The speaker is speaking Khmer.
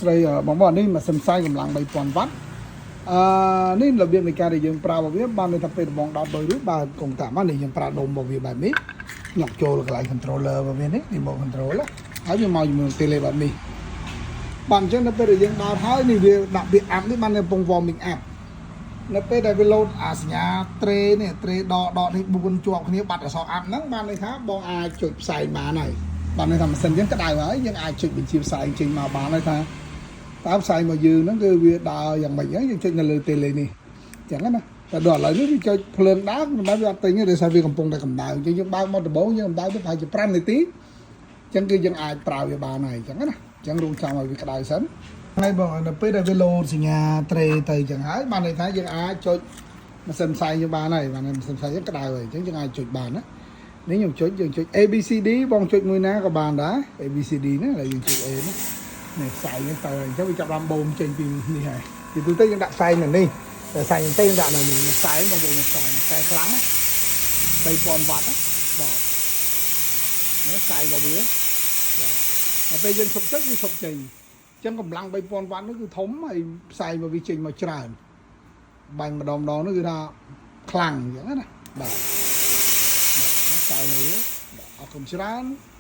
ស្រីបងប្អូននេះម៉ាស៊ីនផ្សាយកម្លាំង3000វ៉ាត់អឺនេះរបៀបនៃការដែលយើងប្រើរបស់វាបានន័យថាពេលដំបងដោតបើរួចបើកុងតាមកនេះយើងប្រើដុំរបស់វាបែបនេះញ៉ាក់ចូលកន្លែង controller របស់វានេះ remote control ណាហើយវាមកជាមួយ tele បែបនេះបាទអញ្ចឹងនៅពេលដែលយើងដោតហើយនេះវាដាក់វា up នេះបាននៅកំពុង warming up នៅពេលដែលវាលោតអាសញ្ញាត្រេនេះត្រេដកដកនេះ4ជាប់គ្នាបាត់អក្សរ up ហ្នឹងបានន័យថាបងអាចចុចផ្សាយបានហើយបានន័យថាម៉ាស៊ីនយើងក្តៅហើយយើងអាចចុចបញ្ជាផ្សាយចេញមកបានហើយថាតើផ្សាយមកយើងហ្នឹងគឺវាដើរយ៉ាងម៉េចហ្នឹងយើងចុចនៅលើ tele នេះអញ្ចឹងណាតែដល់ឥឡូវនេះវាចុចភ្លើងដើរមិនមែនវាអត់ទិញទេដោយសារវាកំពុងតែកម្ដៅអញ្ចឹងយើងបើកមកដំបូងយើងកម្ដៅទៅប្រហែលជា5នាទីអញ្ចឹងគឺយើងអាចប្រើវាបានហើយអញ្ចឹងណាអញ្ចឹងរងចាំឲ្យវាក្ដៅសិនហើយបងនៅពេលដែលវាលោតសញ្ញាត្រេទៅអញ្ចឹងហើយបានន័យថាយើងអាចចុចម៉ាស៊ីនផ្សាយយើងបានហើយបានម៉ាស៊ីនផ្សាយយើងក្ដៅហើយអញ្ចឹងយើងអាចចុចបានណានេះខ្ញុំចុចយើងចុច A B C D បងចុចមួយណាក៏បានដែរ A B C D ណាឥឡូវយើងចុច A ណានេះផ្សាយហ្នឹងទៅអញ្ចឹងវាចាប់ដើមបូមចេញពីនេះហើយពីទូទៅយើងដាក់ផ្សាយនៅនេះតែផ្សាយទៅយើងដាក់នៅនេះផ្សាយបងប្អូនផ្សាយផ្សាយខ្លាំងណា3000វ៉ាត់ណាបាទនេះផ្សាយរបស់វាបាទដល់ពេលយើងឈប់ចុចវាឈប់ចេញអញ្ចឹងកម្លាំង3000វ៉ាត់នោះគឺធំហើយផ្សាយមកវាចេញមកច្រើនបាញ់ម្ដងម្ដងនោះគឺថាខ្លាំងអញ្ចឹងណាបាទបាទផ្សាយវាបាទអរគុណច្រើន។